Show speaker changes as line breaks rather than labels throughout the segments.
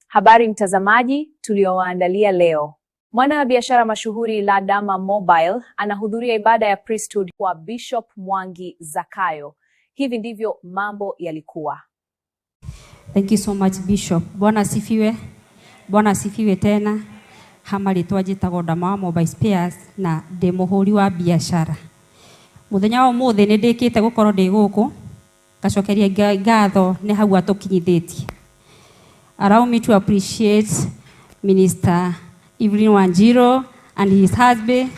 Habari mtazamaji, tuliowaandalia leo. Mwanabiashara mashuhuri Ladama Mobile anahudhuria ibada ya priesthood kwa Bishop Mwangi Zakayo. Hivi ndivyo mambo yalikuwa.
Thank you so much, Bishop. Bwana asifiwe. Bwana asifiwe tena. Hama rĩtwa njĩtagwo Ndama wa Mobile Spares na ndĩ mũhũri wa biacara. Mũthenya wa ũmũthĩ nĩ ndĩkĩte gũkorwo ndĩ gũkũ ngacokeria Ngai ngatho nĩ hau atũkinyithĩtie. Allow me to appreciate Minister Evelyn Wanjiru and his husband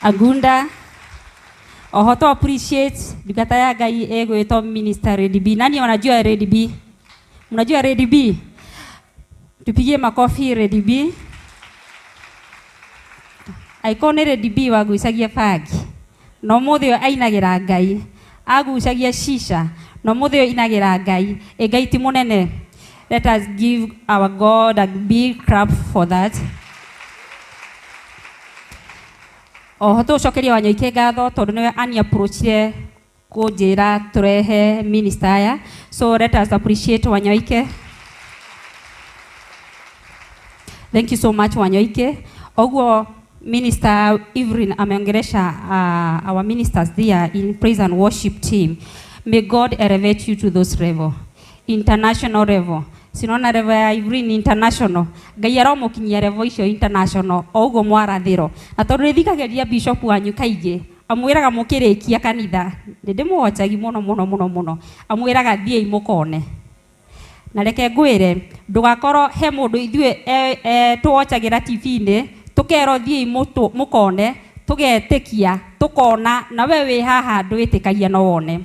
Agunda. Oho to appreciate ndungata ya Ngai ĩgwĩtwo Minister Lady B. Nani wanajua Lady B? Mnajua Lady B? Tupigie makofi Lady B. Aiko nĩ Lady B wagucagia bangi. No mũthĩ ũyũ ainagĩra Ngai. Agucagia shisha. No mũthĩ ũyũ ainagĩra Ngai. Ĩ Ngai ti mũnene. Let us give our God a big clap for that. Oho tũcokerie Wanyoike ngatho tondũ nĩwe ani approachire kũnjĩra tũrehe minister aya. So let us appreciate Wanyoike. Thank you so much, Wanyoike. Oguo Minister Evelyn ameongelesha our ministers there in praise and worship team. May God elevate you to those level. International level. Sinaona level ya Evelyn international. Ngai aromukinyia level icio international o uguo mwarathiro. Na tondu nĩthikagĩrĩria bishop wanyu kaingĩ, amwĩraga mũkĩrĩkia kanitha, nĩndĩmũwatchagi mũno mũno mũno mũno. Amwĩraga thiĩi mũkone. Na reke ngwĩre, ndũgakorwo he mũndũ ithuĩ tũwatchagĩra TV-inĩ, tũkerwo thiĩi mũkone, tũgetĩkia, tũkona, na we wĩ haha ndwĩtĩkagia no wone.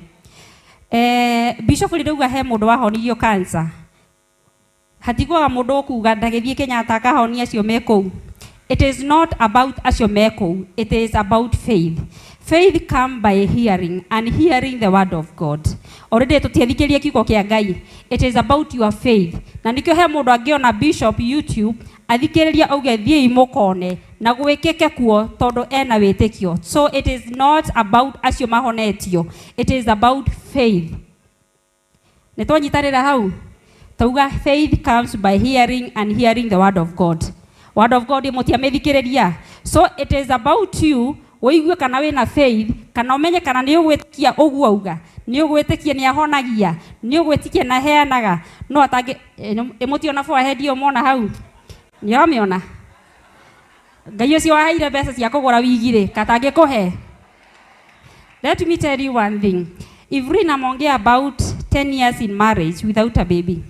Bishop rĩrauga he mũndũ wahonirio cancer. Hatigwaga mũndũ ũkuga ndagĩthiĩ Kenyatta akahonia acio me kũu. It is not about acio me kũu, it is about faith. Faith come by hearing and hearing the word of God. Already tũtiathikĩria kiugo kĩa Ngai. It is about your faith. Na nikĩo he mũndũ angĩona Bishop YouTube athikĩrĩria auge thiĩi mũkone na gwĩkĩke kuo tondũ ena wĩtĩkio. So it is not about acio mahonetio. It is about faith. Nĩ twanyitanĩra hau? Tauga faith comes by hearing and hearing the word of God. Word of God mũtiamĩthikĩrĩria. So it is about you ũigue kana wĩna faith kana ũmenye kana nĩ ũgwĩtĩkia ũguo auga, nĩ ũgwĩtĩkia nĩ ahonagia, nĩ ũgwĩtĩkia na aheanaga. No atangĩ, ĩmũtiona forehead ĩyo mona hau? Nĩ ũramĩona? Ngai ũcio waheire mbeca cia kũgũra wigi rĩ, katangĩkũhe? Let me tell you one thing. Evelyn ameongea about 10 years in marriage without a baby.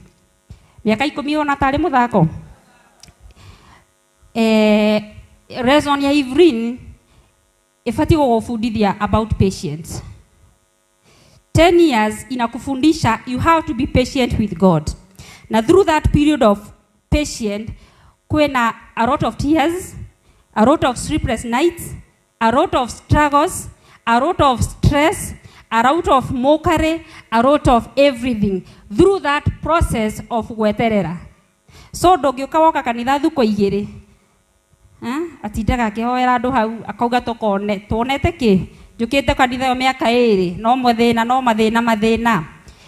Miaka ikũmi ona tarĩ mũthako. Reason ya Evelyn ĩbatiĩ gũgũbundithia about patience. 10 years inakufundisha you have to be patient with God. Na through that period of patient kwĩna a lot of tears, a lot of sleepless nights, a lot of struggles, a lot of stress, a lot of mockery, a lot of everything through that process of gweterera. So ndũngĩũka woka kanitha thukũ igĩrĩ. Atindaga akĩhoera andũ hau akauga tũkone, tuonete kĩ? Njũkĩte kanitha ĩyo mĩaka ĩrĩ, no mathĩna, no mathĩna, mathĩna.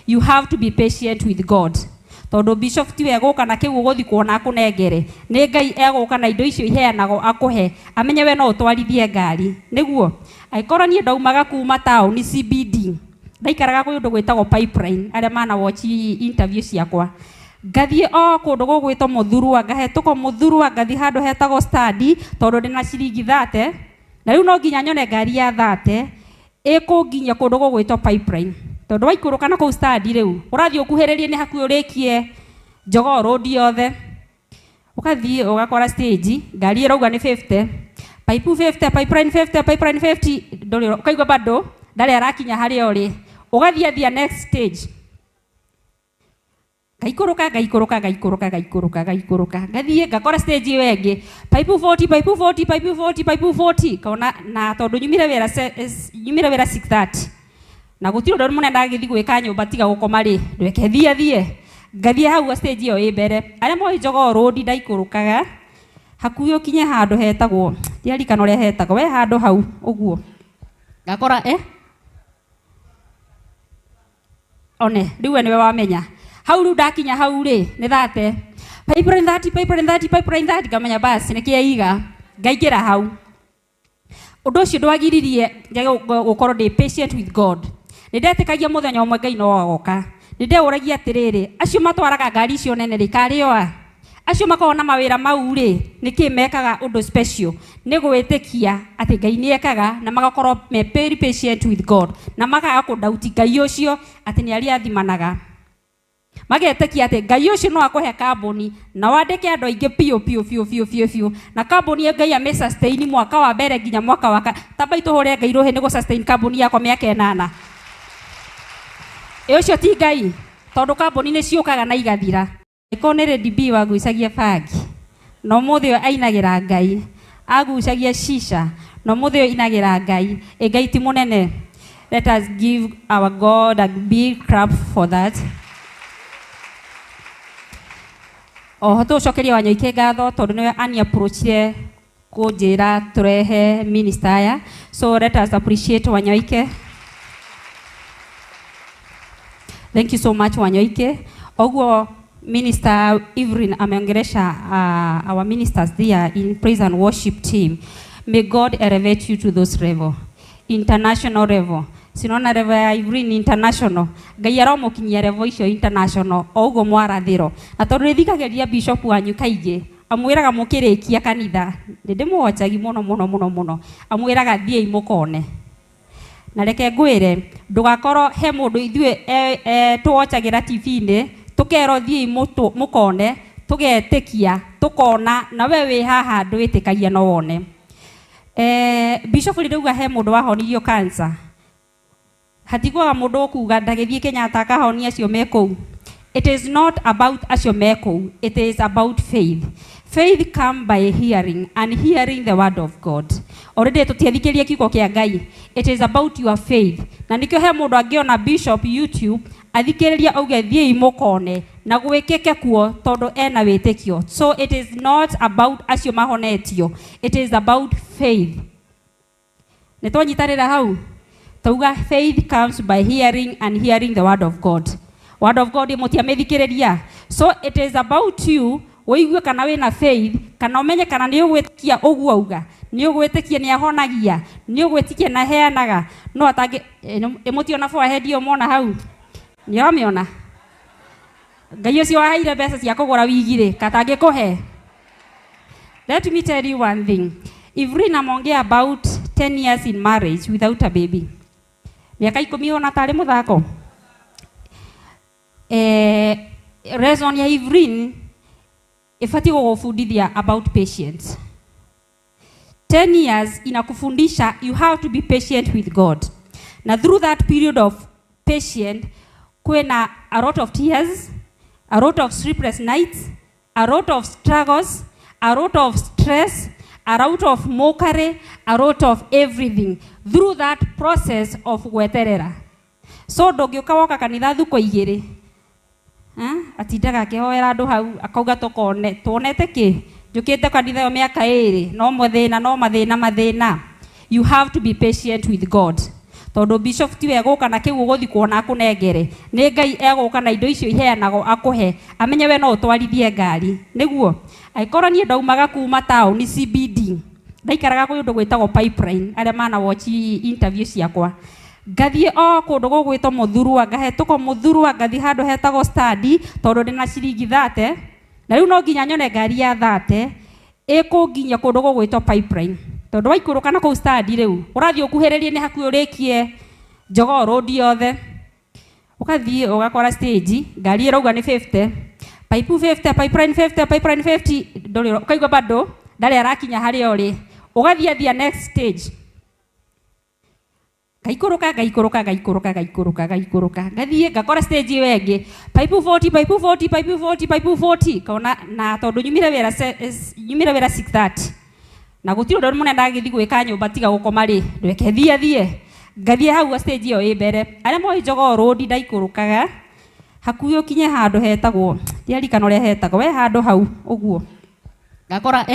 You have to be patient with God. Tondũ bishop tiwe egũka na kĩu ũgũthiĩ kuona akũnengere. Nĩ Ngai egũka na indo icio iheanagwo akũhe. Amenye we no ũtwarithie ngari. Nĩguo? Angĩkorwo niĩ ndaumaga kuma taũni CBD, ndaikaraga kwĩ ũndũ gwĩtagwo Pipeline, arĩa mana watch interview ciakwa. Ngathiĩ o kũndũ gũgwĩtwo Mũthurwa, ngahetũka Mũthurwa, ngathiĩ handũ hetagwo Stadi, tondũ ndĩna ciringi 30. Na rĩu no nginya nyone ngari ya 30, ĩkũnginyia kũndũ gũgwĩtwo Pipeline. Tondũ waikũrũka na kũu Stadi rĩu, ũrathiĩ ũkuhĩrĩrie nĩ hakuhĩ ũrĩkie Jogoo Road yothe. Ũgathiĩ ũgakora stage, ngari ĩrauga nĩ 50. Pipe 50, Pipeline 50, Pipeline 50, ndũrĩ ũkaigua bado ndarĩ arakinya harĩa ũrĩ. Ũgathiĩ athia next stage. Ngaikũrũka, ngaikũrũka, ngaikũrũka, ngaikũrũka, ngaikũrũka. Ngathiĩ ngakora stage ĩyo ĩngĩ. Pipe 40, pipe 40, pipe 40, pipe 40. Kaona na tondũ nyumire wĩra nyumire wĩra 6:30. Na gũtirĩ ũndũ mũnene ndagĩthiĩ gwĩka nyũmba tiga gũkoma rĩ, ndweke thiĩ thiĩ. Ngathiĩ hau stage ĩyo ĩ mbere. Arĩa moĩ Jogoo Road ndaikũrũkaga, hakuhĩ ũkinye handũ hetagwo, ndiarikana ũrĩa hetagwo, we handũ hau ũguo. Ngakora, One, rĩu we nĩwe wamenya. Hau rĩu ndakinya hau rĩ nĩ 30. Pipeline 30, pipeline 30, pipeline 30, ngamenya basi nĩ kĩaiga, ngaingĩra hau. Ũndũ ũcio ndwagiririe njage gũkorwo ndĩ patient with God. Nĩ ndetĩkagia mũthenya ũmwe Ngai no agoka. Nĩ ndeũragia atĩrĩrĩ, acio matwaraga ngari icio nene rĩ, karĩ o a? Acio makoragwo na mawĩra mau rĩ, nĩkĩ mekaga ũndũ special? Nĩ gwĩtĩkia atĩ Ngai nĩ ekaga na magakorwo me very patient with God, na makaga kũdauti Ngai ũcio atĩ nĩ arĩathimanaga. Magetĩkia atĩ Ngai ũcio no akũhe kambuni na wandĩke andũ aingĩ biũ biũ biũ biũ biũ biũ, na kambuni ĩyo Ngai amĩ sustain mwaka wa mbere nginya mwaka wa tambai tũhũre Ngai rũhĩ nĩ gũ sustain kambuni yakwa mĩaka 8. Ĩ ũcio ti Ngai, tondũ kambuni nĩ ciũkaga na igathira. Ĩkorwo nĩ Lady B wagucagia bangi, na ũmũthĩ ũyũ ainagĩra Ngai, agucagia shisha, na ũmũthĩ ũyũ ainagĩra Ngai. Ĩ Ngai ti mũnene? Let us give our God a big clap for that. Oho tũcokerie Wanyoike ngatho tondũ nĩwe ani approachire kũnjĩra tũrehe minister aya. So let us appreciate Wanyoike. Thank you so much Wanyoike. Oguo Minister Evelyn ameongelesha our ministers there in praise and worship team. May God elevate you to those level. International level. Sinaona level ya Evelyn international. Ngai aromukinyia level icio international o ũguo mwarathĩro. Na tondũ nĩthikagĩrĩria bishop wanyu kaingĩ, amwĩraga mũkĩrĩkia kanitha, nĩ ndĩmũwachagi mũno mũno mũno mũno. Amwĩraga thiĩi mũkone. Na reke ngwĩre, ndũgakorwo he mũndũ ithuĩ tũwochagĩra TV-inĩ, tũkerwo thiĩi mũkone, tũgetĩkia, tũkona, na we wĩ haha ndwĩtĩkagia no wone. Bishop rĩrauga he mũndũ wahonirio cancer. Hatigwaga mũndũ ũkuga ndagĩthiĩ Kenyatta akahonia acio me kũu. It is not about acio me kũu, it is about faith. Faith come by hearing and hearing the word of God. Already tũtiathikĩria kiugo kĩa Ngai. It is about your faith. Na nĩkĩo he mũndũ angĩona Bishop YouTube athikĩrĩria auge thiĩi mũkone na gwĩkĩke kuo tondũ ena wĩtĩkio. So it is not about acio mahonetio. It is about faith. Nĩ twanyitanĩra hau? Tauga faith comes by hearing and hearing the word of God. Word of God mũtiamĩthikĩrĩria. So it is about you ũigue kana wĩna faith, kana ũmenye kana nĩ ũgwĩtĩkia ũguo auga, nĩ ũgwĩtĩkia nĩ ahonagia, nĩ ũgwĩtĩkia na aheanaga. No atangĩ, ĩmũtiona forehead ĩyo mona hau? Nĩ ũramĩona? Ngai ũcio waheire mbeca cia kũgũra wigi rĩ, katangĩkũhe? Let me tell you one thing. Evelyn ameongea about 10 years in marriage without a baby. Miaka 10 ona tarĩ mũthako. Reason ya Evelyn ibatiĩ gũgũbundithia about patience. 10 years inakufundisha you have to be patient with God. Na through that period of patient, kwĩna a lot of tears, a lot of sleepless nights, a lot of struggles, a lot of stress, a lot of mockery, a lot of everything through that process of gweterera. So ndũngĩũka woka kanitha thukũ igĩrĩ, atindaga akĩhoera andũ hau akauga tũkone, tuonete kĩ? Njũkĩte kanitha ĩyo mĩaka 2, no mathĩna, no mathĩna, mathĩna. You have to be patient with God. Tondũ bishop tiwe egũka na kĩu ũgũthiĩ kuona akũnengere. Nĩ Ngai egũka na indo icio iheanagwo akũhe, amenye we no ũtwarithie ngari. Nĩguo, angĩkorwo niĩ ndaumaga kuma taũni CBD, ndaikaraga kwĩ ũndũ gwĩtagwo Pipeline, arĩa mana watch interview ciakwa. Ngathiĩ o kũndũ gũgwĩtwo Mũthurwa, ngahetũka Mũthurwa, ngathiĩ handũ hetagwo Stadi, tondũ ndĩna ciringi 30, na rĩu no nginya nyone ngari ya 30, ĩkũnginyia kũndũ gũgwĩtwo Pipeline. Tondũ waikũrũka na kũu Stadi rĩu, ũrathiĩ ũkuhĩrĩrie nĩ hakuhĩ ũrĩkie Jogoo Road yothe. Ũgathiĩ ũgakora stage, ngari ĩrauga nĩ 50, pipe 50, pipeline 50, pipeline 50, ndũrĩ ũkaigua bado ndarĩ arakinya harĩa ũrĩ. Ũgathiĩ athia next stage. Ngaikũrũka, ngaikũrũka, ngaikũrũka, ngaikũrũka, ngaikũrũka. Ngathiĩ ngakora stage ĩyo ĩngĩ. Pipe 40, pipe 40, pipe 40, pipe 40. Ngona na tondũ nyumire wĩra nyumire wĩra 6:30. Na gũtirĩ ũndũ mũnene ndagĩthiĩ gwĩka nyũmba tiga gũkoma rĩ, ndweke thiĩ thiĩ. Ngathiĩ hau stage ĩyo ĩ mbere. Arĩa moĩ Jogoo Road ndaikũrũkaga, hakuhĩ ũkinye handũ hetagwo, ndiarikana ũrĩa hetagwo, we handũ hau ũguo. Ngakora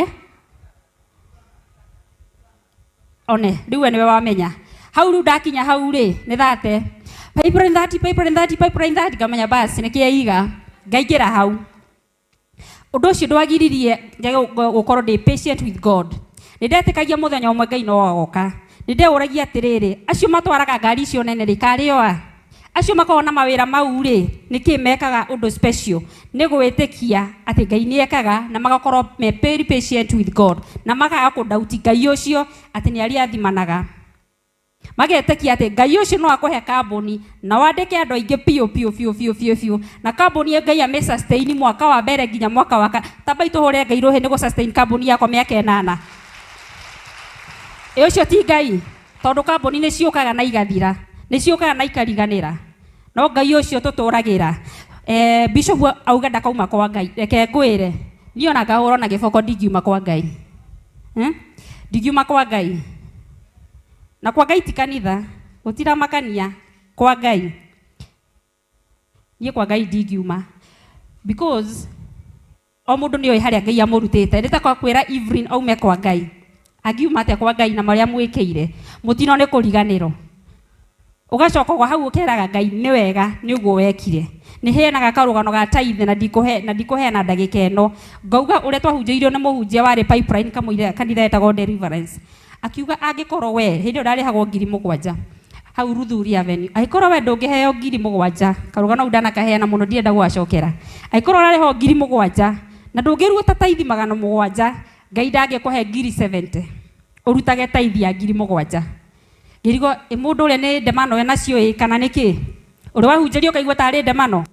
one, rĩu we nĩwe wamenya. Hau rĩu ndakinya hau rĩ, nĩ 30. Pipeline 30, pipeline 30, pipeline 30, ngamenya basi nĩ kĩaiga ngaingĩra hau. Ũndũ ũcio ndwagiririe njage gũkorwo ndĩ patient with God. Nĩ ndetĩkagia mũthenya ũmwe Ngai no agoka. Nĩ ndeũragia atĩrĩrĩ, acio matwaraga ngari icio nene rĩ, karĩ o a? Acio makoragwo na mawĩra mau rĩ, nĩkĩ mekaga ũndũ special? Nĩ gwĩtĩkia atĩ Ngai nĩ ekaga na magakorwo me very patient with God na makaga kũdauti Ngai ũcio atĩ nĩ arĩathimanaga. Magetĩkia atĩ Ngai ũcio no akũhe kambuni na wandĩke andũ aingĩ biũ biũ biũ biũ biũ biũ, na kambuni ĩyo Ngai amĩ sustain mwaka wa mbere nginya mwaka wa tamba itũhũre Ngai rũhĩ nĩ gũ sustain kambuni yakwa mĩaka 8. Ĩ ũcio ti Ngai, tondũ kambuni nĩ ciũkaga na igathira, nĩ ciũkaga na ikariganĩra, no Ngai ũcio tũtũragĩra. Bishop auga ndakauma kwa Ngai, reke ngwĩre niĩ ona ngahũrwo na gĩboko ndingiuma kwa Ngai. Ndingiuma kwa Ngai. Na kwa Ngai ti kanitha, gũtiramakania kwa Ngai. Niĩ kwa Ngai ndingiuma because o mũndũ nĩoĩ harĩa Ngai amũrutĩte. Nĩ ta kwa kwĩra Evelyn aume kwa Ngai, angiuma atĩa kwa Ngai na marĩa mwĩkĩire? Mũtino nĩ kũriganĩrwo. Ũgacoka o hau ũkeraga Ngai nĩ wega nĩ ũguo wekire. Nĩ heanaga karũgano ga tithe na ndikũhe na ndikũheana ndagĩka ĩno. Ngauga ũrĩa twahunjĩirio nĩ mũhunjia warĩ pipeline kamũira kanitha etagwo Deliverance. Akiuga angĩkorwo we hĩndĩ ĩyo ndarĩhagwo 7,000 hau Ruthuri Avenue, angĩkorwo we ndũngĩheo 7,000, karũgano kau ndanakaheana mũno ndirenda gũgacokera. Angĩkorwo ũrarĩhwo 7,000 na ndũngĩruta tithe 700, Ngai ndangĩkũhe 70,000 ũrutage tithe ya 7,000. Ngĩrigwo ĩ mũndũ ũrĩa nĩ ndemano enacio ĩ kana nĩkĩ? Ũrĩa wahunjĩrio ũkaigua tarĩ ndemano.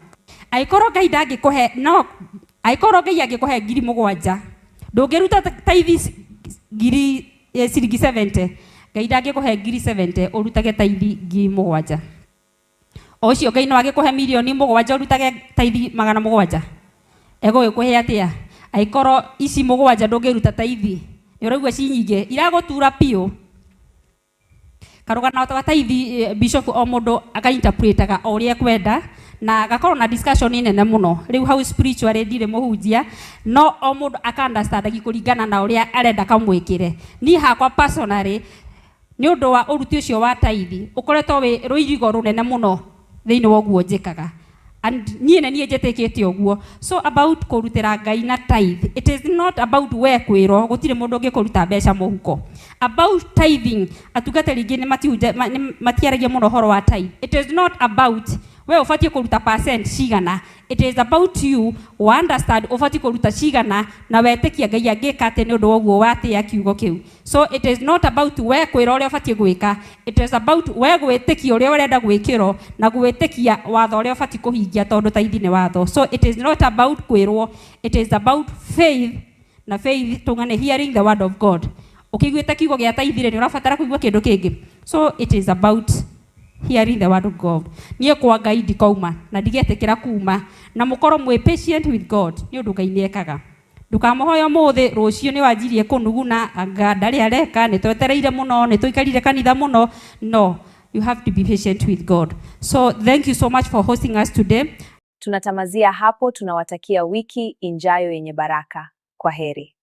Angĩkorwo Ngai ndangĩkũhe, no angĩkorwo Ngai angĩkũhe 7,000 ndũngĩruta tithe ngiri ciringi 70, Ngai ndangĩkũhe 70,000 ũrutage tithe 7,000. O ũcio Ngai no agĩkũhe 7,000,000 ũrutage tithe 700. Egũgĩkũhe atĩa? Angĩkorwo ici 7 ndũngĩruta tithe, nĩ ũraigua ci nyingĩ iragũtura biũ. Karũgano ga tithe, bishop o mũndũ akainterpretaga o ũrĩa ekwenda na gakorwo na discussion nene mũno. Rĩu hau spiritually ndirĩ mũhunjia, no o mũndũ aka understand kũringana na ũrĩa arenda kamwĩkĩre. Niĩ hakwa personally nĩ ũndũ wa ũruti ũcio wa tithe ũkoretwo wĩ rũirigo rũnene mũno thĩinĩ wa ũguo njĩkaga. And niĩ nĩ niĩ njĩtĩkĩtie ũguo. So about kũrutĩra Ngai na tithe, it is not about we kwĩrwo, gũtirĩ mũndũ ũngĩkũruta mbeca mũhuko. About tithing, atungatĩri aingĩ nĩ matiaragia mũno ũhoro wa tithe. It is not about we ũbatiĩ kũruta percent cigana. It is about you understand ũbatiĩ kũruta cigana na wetĩkia Ngai angĩka atĩ nĩ ũndũ wa ũguo watĩĩa kiugo kĩu. So it is not about we kwĩra ũrĩa ũbatiĩ gwĩka. It is about we gwĩtĩkia ũrĩa ũrenda gwĩkĩrwo na gwĩtĩkia watho ũrĩa ũbatiĩ kũhingia tondũ tithe nĩ watho. So it is not about kwĩrwo, it is about faith, na faith tũng'ane hearing the word of God. Ũkĩiguĩte kiugo gĩa tithe rĩ, nĩ ũrabatara kũigua kĩndũ kĩngĩ. So it is about hearing the word of God. Niĩ kwa Ngai ndikauma na ndigetĩkĩra kuma, na mũkorwo mwĩ patient with God nĩ ũndũ Ngai nĩ ekaga. Ndũkamũhoe ũmũthĩ, rũciũ nĩ wanjirie kũnuguna, anga ndarĩ areka, nĩ twetereire mũno, nĩ tũikarire kanitha mũno. No, you have to be patient with God. So thank you so much for hosting us today.
Tunatamazia hapo, tunawatakia wiki ijayo yenye baraka. Kwa heri.